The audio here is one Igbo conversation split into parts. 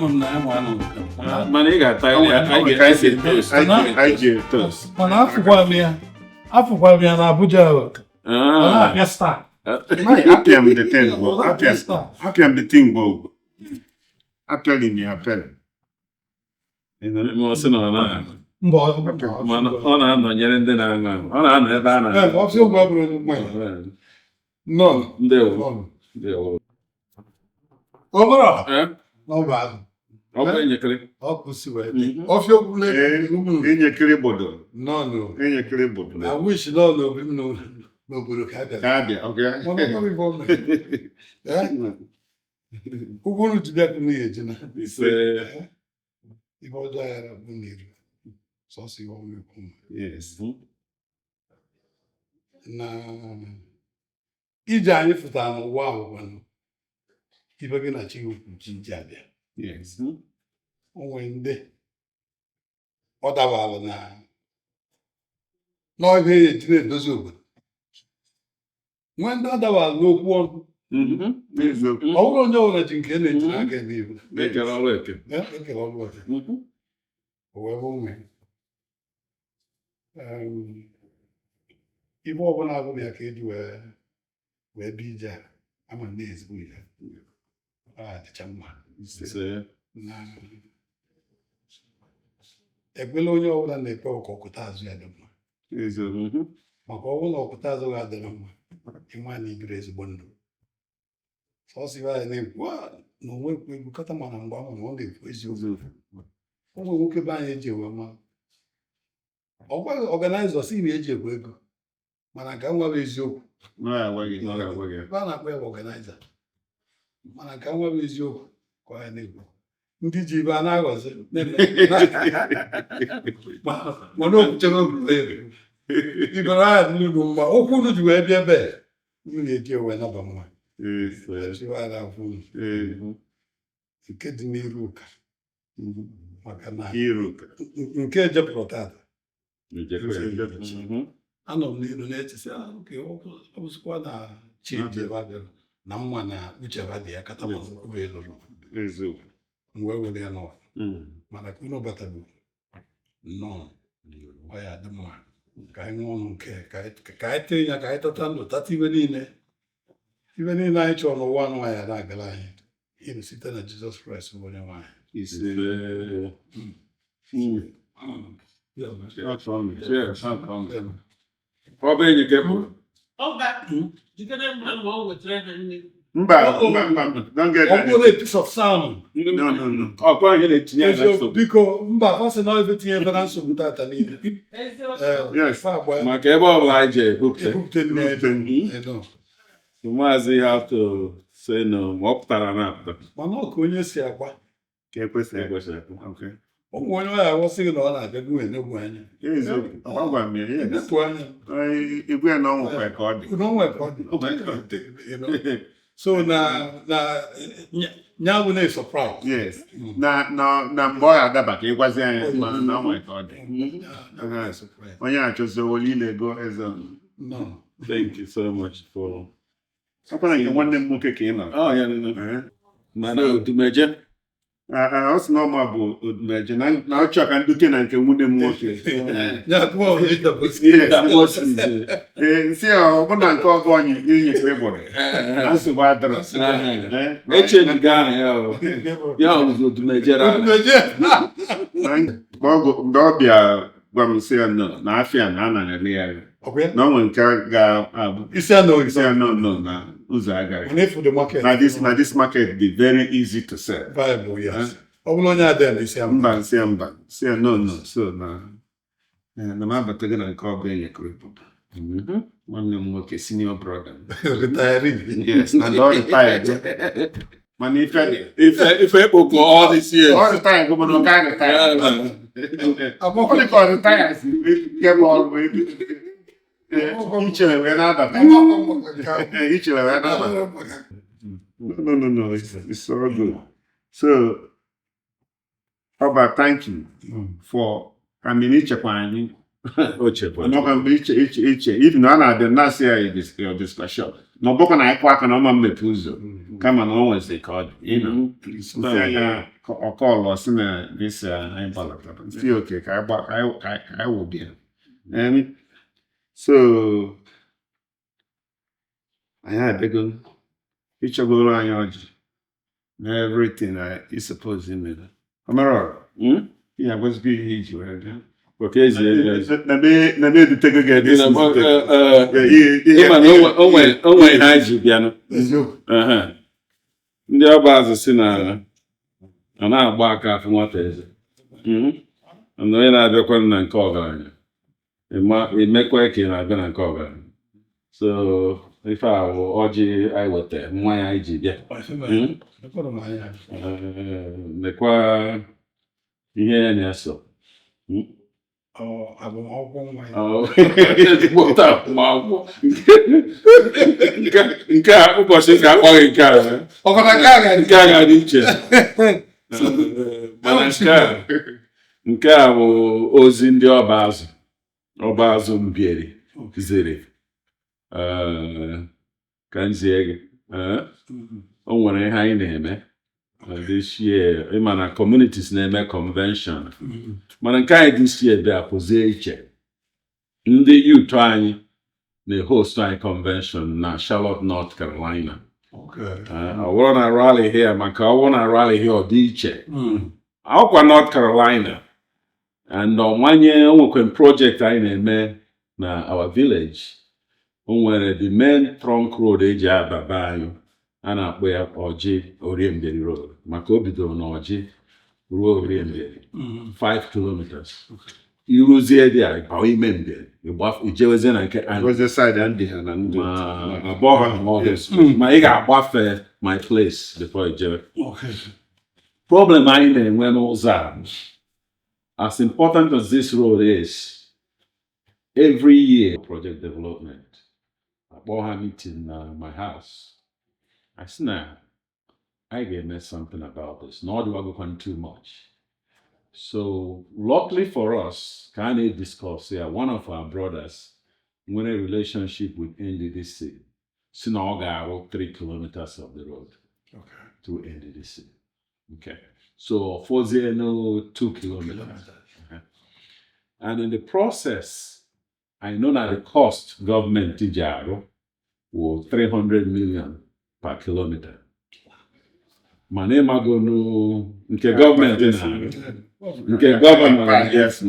Ama m na ya nwa anọ. Mana ị ga-ata ya, anyị ga-esi toast. Anyị ji toast. Mana afụkwa m ya na Abuja o. Ọ na-apịa star. Apịa m the thing bụ Ọ na-apịa star. Apịa m the thing bụ apịali m ya apịali. Ma ọ sị na ọ na- Mba, ọ mana ọ na-anọnyere ndị na-aṅụ aṅụ. Ọ na-anọ ebe a Ee, na-aṅụ. ọfịa ụgwọ bụrụ onye mmanya. Nnọọ. Ndewo. Nnọọ. Ndewo. Ọ bụrụ Eh? na ọ bụ azụ. Ọ bụ enyekere. Ọ kwụsị wee dị. Ọfịa okwu na-ekwu ụmụ. Enyekiri bodo. Nnọọ nụ. Enyekiri bodo. I wish nọ n'obi m n'obodo ka a bịara. Ka abịa, okay. Mana ọ bụrụ ife ọ mere. Eh? Ụgwọ unu ji bịa ka unu ga-eji na. Ise. Ife ọjọọ ya na-abụ n'iru. Sọsọ ihe ọma ekwu m. Yes. Na ije anyị fụtara n'ụwa ahụ kwanụ ife gị na chi gị kwu ji ji abịa. O nwere ndị ọ dabara na n'ọhịa ya eji na-edozi obodo, nwee ndị ọ dabara n'okwu ọnụ. N'eziokwu. Ọ bụrụ onye ọbụla ji nke na-eji n'aka eme ibu. Ekere ọrụ eke. Ekere ọrụ eke. O wee bụ nwe ife ọbụla abụghị ya ka eji wee bịa ije a, ama na ezigbo ihe ọ adịcha mma. Ise. Na ekpere onye ọbụla na-ekpe bụ ka ọkụta azụ ya dị mma. Eziokwu. Maka ọ bụrụ na ọkụta azụ gị adịrị mma, ịma na ibiri ezigbo ndụ. Sọsọ ibe anyị na-ekwu, "Ah, na onwe ekwu egwu kata," mana mgbe ahụ na ọ na-ekwu eziokwu. Ụmụ nwoke be anyị eji ewe ma ọ gwaghị organizer si na eji ekwe ego, mana nke nwa bụ eziokwu. Ọ ya-agwa gị. Ọ ga-agwa gị. Ebe a na-akpọ ya bụ organizer, mana nke nwa bụ eziokwu ka ọ ya na-ekwu. Ndị ji ibe a na-aghọzi mana okwuchere oge ibere anya dị n'ugwu mma. Okwu unu ji wee bịa ebe unu na-eji ewe naba mma. Chiwa na-afụ unu. Nke dị n'iru ụka maka na Iru. nke ejepụrụ tata. Ejekwe ya. Anọ m n'iru na-echesi, "Ah, oke ọ bụzikwa na chi ebe a bịara na mma na uche ha dị ya kata ma uru eluru." Eziokwu. M wee were ya n'ọfụ, mana ka unu batago, nnọọ, ọ ya dị mma ka anyị ṅụọ ọnụ nke ka anyị tee ya, ka anyị tata ndụ, tata ibe niile, ibe niile anyị chọrọ n'ụwa anụ anyị na-agara anyị ịnụ site na Jizọs Kraịst bụ onye nwe anyị. Ise. Ise. Cheers. Cheers. Ọ bụ enyi ka pụrụ. Ọba, jikere mma ma ọ wetara ha nri. Mba, mba, mba, don't get Ọ that. bụrụ a piece of salmon. No, no, no. Ọkwa anyị na-etinye ya na Eziokwu, nsogbu. biko, mba, ọ sị na ebe tinye ebe na nsogbu tata niile. Eziokwu. Ee, fa agba ya. Maka ebe ọbụla anyị ji ebupụta. Ebupụta nri. Eno. Maazị have to say no ma ọ pụtara na apụta. Mana ọ ka onye si agba. Ka ekwesị. Ekwesịrị ekwe. Okay. Ụmụ onye ọ ya aghọsị gị na ọ na-abịa gị wee negbu anya. Eziokwu. Ọ gwara m ya, yes. Nepụ anya. Igwe ya na ọ nwekwa ka ọ dị. Na o nwere ka ọ dị. So na nya bụ na surprise. Yes. Na mgbe ọ ga-adaba ka ịgwazi anyị, ma na ọ nwere ka ọ dị. Nya surprise. Onye achọzi owoli ile ego eze. No. Thank you so much for. Ọkwa na nke nwanne m nwoke ka ị nọ. Oh, ya nọ. Eh? Mana Odumeje. Ah, ah, ọ sị na ọma bụ Odumeje na ọ chọọ ka ndute na nke nwunye m nwoke. Eh. Ya tụọ vegetables. Yes. Ee, nsị ya ọ bụ na nke ọgọ anyị inyekere gbọrọ na nsogbu adịrọ. Eh? Echenjigo aha ya o. Ya ọzọ Odumeje ra. Odumeje. Na mgbe ọ bịa gwa m, sị ya no na afịa na a na-ere ya Ọkwa ya? na ọ nwere nke ga-abụ Isi a na sị ya no, no, na ụzọ agaghị. When if the market Na this market dị very easy to sell. Viable, yes. Ọ bụrụ onye adịghị na isi ama. Mba, nsị ya mba, sị ya no, no. So na m abatago na nke ọbụla enyekere nwanne m nwoke, senior brother m. Retiree. Yes, and ọ retired, mana ife dị. Ife ekpoko all this years. Ọ retired mana ọ ka retired. Ọ dị ka ọ retired si nke bụ ọrụ wee bido. Ee, ichere wee na-abata. Ee, ichere wee na-abata. No, no, no, no, it's all good. So Ọba, thank you for, I mean, ichekwa anyị. O chekwa. N'ọkwa mgbe iche even na ọ na-abịa na-asị ya your discussion na ọ bụkwa na anyị kwụ aka na ọma mmepe ụzọ, kama na o nwezi ka ọ dị. Nsị anya Ọkọlụ sị na this anyị gbalatara si oke ka anyị ka anyị wụbịa. So anyị abịago ịchọgoro anyị ọjị na everything I suppose ime. Omerọra, ị ga-agwazikwa ihe iji wee bịa. Oke ezi ezi. Na m edutego gị ebe esi zute. Ịma na o nwe ihe anyị ji bịanụ. Eziokwu. Ehe. Ndị ọba azụ si na a na-agba aka afụ nwata eze. Na onye na-abịakwa na nke ọgaranya, emekwa ka ị na-abịa na nke ọgaranya. So ife a bụ ọjị anyị weta, mmanya anyị ji bịa. Ekwere m anya. Nekwa ihe ya na-eso. Ọ agbamakwụkwọ nwa ya. Ọ, ezigbote agbamakwụkwọ. Nke a ụbọchị ka akpọghị nke a. Ọkọta nke a ga-adị. Nke a ga-adị iche. Mana nke a bụ ozi ndị ọba azụ Mbieri ziri. Ka m zie gị. O nwere ihe anyị na-eme this year. Ịma na communities na-eme convention, mana nke anyị this year bịa pụzie iche. Ndị youth anyị na-host anyị convention na Charlotte, North Carolina. Ọ bụrụ na Raleigh here, maka ọ bụrụ na Raleigh here, ọ dị iche. Ọkwa North Carolina and ọmanye o nwekwa project anyị na-eme na our village. O nwere the main trunk road eji aba be anyị, a na-akpọ ya Ọjị Oriemberi Road, maka o bidoro n'Ọjị ruo Oriemberi, 5 kilometers. Iruzie dị a bawa ime Mbieri, ijewezie na nke Andy. Gozie side ndị ha na ndị Ma abụọ ma all those, ma ị ga-agbafe my place before ijewe. Problem anyị na-enwe n'ụzọ a, as important as this road is, every year project development akpọ ha meeting na my house. I sị na anyị ga-eme something about this, na ọ dịwagokwan too much. So luckily for us, ka a na-discuss ya, one of our brothers nwere relationship with NDDC si na ọ ga-arụ 3 kilometers of the road through NDDC. Okay. So fọzie no 2 kilometers. And in the process, I know that the cost government ji arụ wụ 300 million per kilometer. Mana ịmagonu nke gọọmenti na-arụ, nke governor, Yes.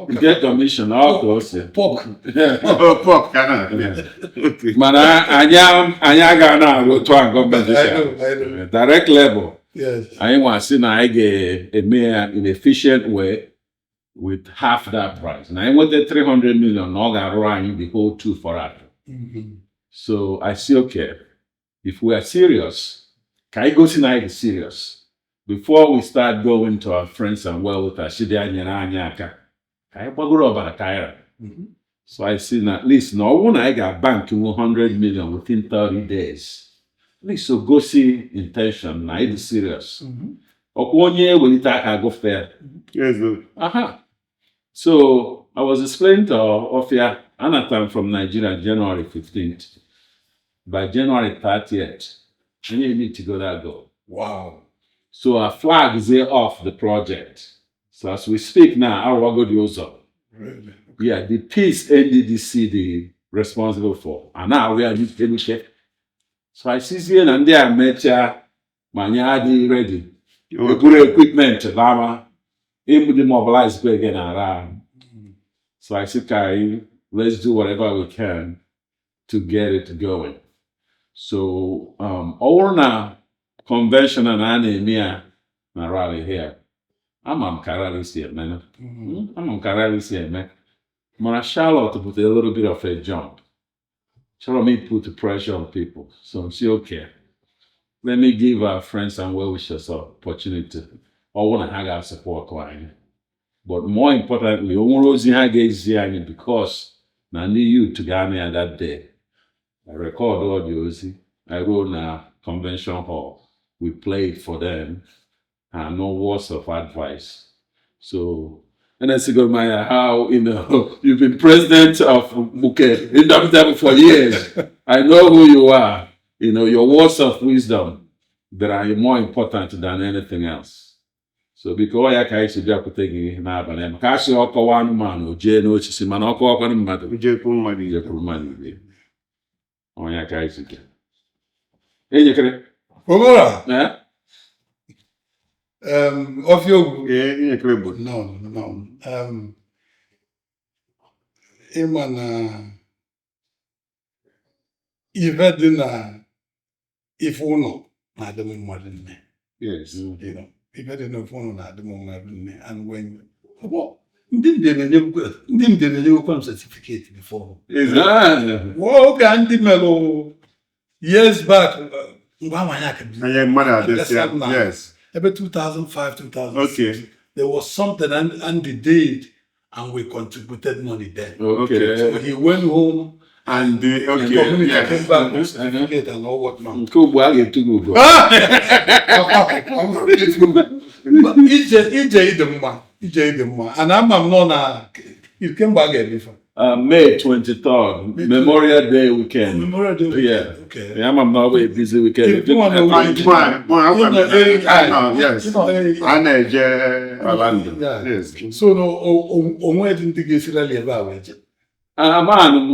nke commission, ọ ka o si. Pọk. Oh, pork ka na. Okay. Mana anyị agaghị na-arụ otu a gọọmenti si arụ. Direct labor. Anyị nwa sị na anyị ga-eme ya in efficient way with half that price. Na anyị nweta 300 million na ọ ga-arụrụ anyị the whole two for atọ. So I say, okay, if we are serious, ka anyị gosi na anyị dị serious before we start going to our friends and well wishers si bịa nyere anyị aka, ka anyị gbagoro ọbara kaira. So I see na at least na ọ bụrụ na anyị ga-bank 100 million within 30 days, at least so gosi intention na anyị dị serious. Ọkwa onye ewelite aka gụfee. Eziokwu. Aha. So I was explaining to Ofia, Anatam from Nigeria, January 15th. By January 30th, I need to go that goal. So our flag is here off the project. So as we speak now, arụwago dị ụzọ. Really? Yeah, the piece NDDC dị responsible for. And now we are n'uche. So I see na ndị a mechaa ma anyị adịghị ready. Eburu equipment lama, demobilize go again ara ahụ. So I said, "Kai, let's do whatever we can to get it going." So ọ bụrụ na conventional na a na-eme ya na Raleigh here, ama m ka Raleigh si eme. Ama m ka Raleigh si eme. Mana Charlotte put a little bit of a jump. Chọrọ m put the pressure on people. So I'm say, okay, let me give our friends and well-wishers opportunity. Ọ bụrụ na ha ga-support anyị. But more importantly, o nwere ozi ha ga-ezi anyị, because na ndị youth ga-anọ ya that day. I record all the ozi. I wrote na convention hall. We played for them and no words of advice. So, and I said, Maya, how, you've been president of Muke Indomitable for years. I know who you are. Your words of wisdom that are more important than anything else. So biko, ọ ya ka anyị si bịakwute gị n'abalị a, maka asị ọkọwa anụmanụ o jee n'osisi, mana ọkọwakwanụ mmadụ Ujekwu mmadụ ije. Jekwuru mmadụ ibe. Ọ ya ka anyị si bịa. Enyekere. Ogora, Eh? Ọfịa Ogwu. Ee, Inyekere bụ. No, no. Ịma na ife dị na ife ụlọ na-adị m mmadụ nne. Yes. Ife dị na ife ụlọ na-adị m mmadụ nne. And when well, ndị mbịa na-enyewekwa m certificate before. Eze. Ah. Oge a ndị melụ years back, mgbe ahụ anyị aka bido. Anya mmadụ adịsịa. Yes. Ebe 2005, 2006. Okay. There was something Andy did, and we contributed money then. Okay. So he went home And the, and okay. community Yes. came back with certificate and all what now. Nke ugbu a ga-etu gị ugo. Ije ije ịdị mma, ije ịdị mma, and ama m nọ na kemgbe a ga-emefe. May 23rd, Memorial Day weekend. Memorial Day. Yeah. Okay. Yeah, I'm not a busy weekend. If you wanna- Mụ, You know, yes. You know, A na-eje Orlando. yeah. Yes. So no, onwe dị ndị ga-esirali ebe a wee je. Man,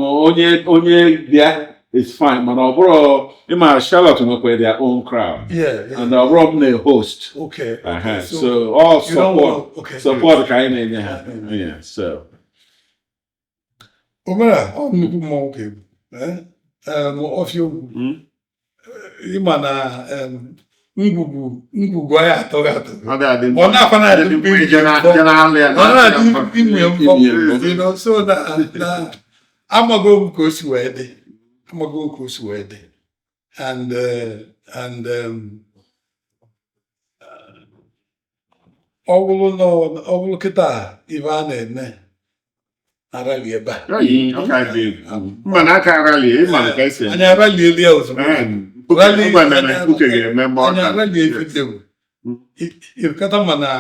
onye bịa is fine, mana ọ bụrụ ịma Charlotte nwekwa their own crowd. Yeah. And ọ bụrụ m na-host. Okay. So all you don't support okay. support ka anyị na-enye ha. Yeah, so Omera, ọ nnukwu mmọnwụ ka ebu. Eh? Ọfịa Ogwu. Ịma na ngwugwu ngwugwu anyị atọghị atọ. Ọ dị adị Ọ na-akwa na-adị mkpa ije na je na-alụ ya. Ọ na-adị inwe mbọ. Inwe mbọ. So na amago m ka o si wee dị. Amago m ka o si wee dị. And ọ bụrụ kịta ife a na-eme na rally ebe a. Ayi, ọ ka dị. Mma na aka rally, ịma na ka esi eme. Anyị aralieli ya ozugbo. Eh, Rally- mma na na mkpuke ga-eme mgbe ọ Anyị ka. aralie ife ndị bụ. Ịkata ma na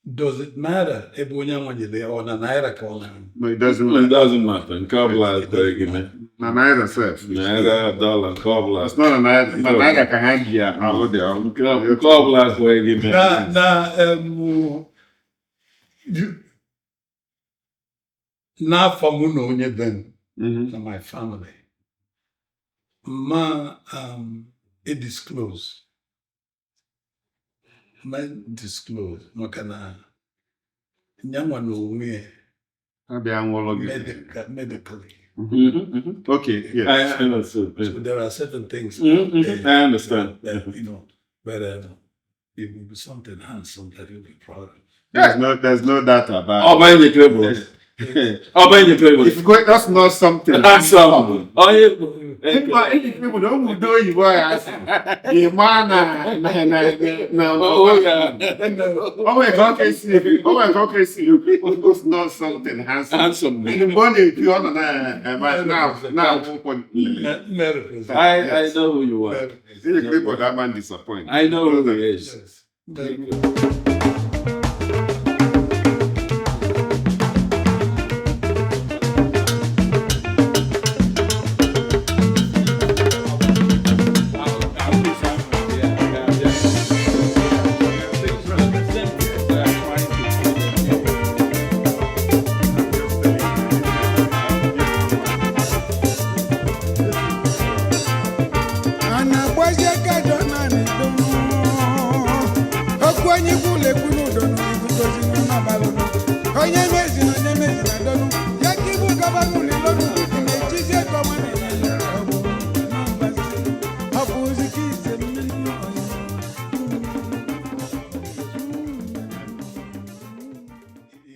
does it matter ebe onye nwanyere ya, ọ na naira ka ọ na No, it doesn't It matter. doesn't matter. Nke ọbụla kwere gị mee. Na naira sef. Naira, dollar, nke ọbụla. It's not a naira. Na naira ka ha ji alụ dị ọrụ. Nke ọbụla kwere gị mee. Na n'afọ mụ na onye be m na my family ma e disclose ma disclose maka na nyanwa na onwe ya Ha bịa nwụrụ gị. Medically. Okay, yes. I understand. So there are certain things I understand. that, but it will be something handsome that you'll be proud of. There's no doubt about Ọba Enyekere bụ. it. Ọba Enyekere bụ. If you go, that's not something. Handsome. Onye Ịma Enyekere bụ na ụmụ udo oyibo ya asị. Ị ma na Oh, yeah. O nwere ka ọ ka esi o nwere ka ọ ka esi it's not something handsome. Handsome. Mgbe ọ na-epi ọ nọ na-akwụ ụkwụ. Represent. I know who you are. Enyekere bụ that man disappoint. I know who he is. Yes. Very. A na-agbazi aka dọ naanị donu okwu onye ikwu lekwu n'udo n'iguzozi n'ọbalụnụ onye.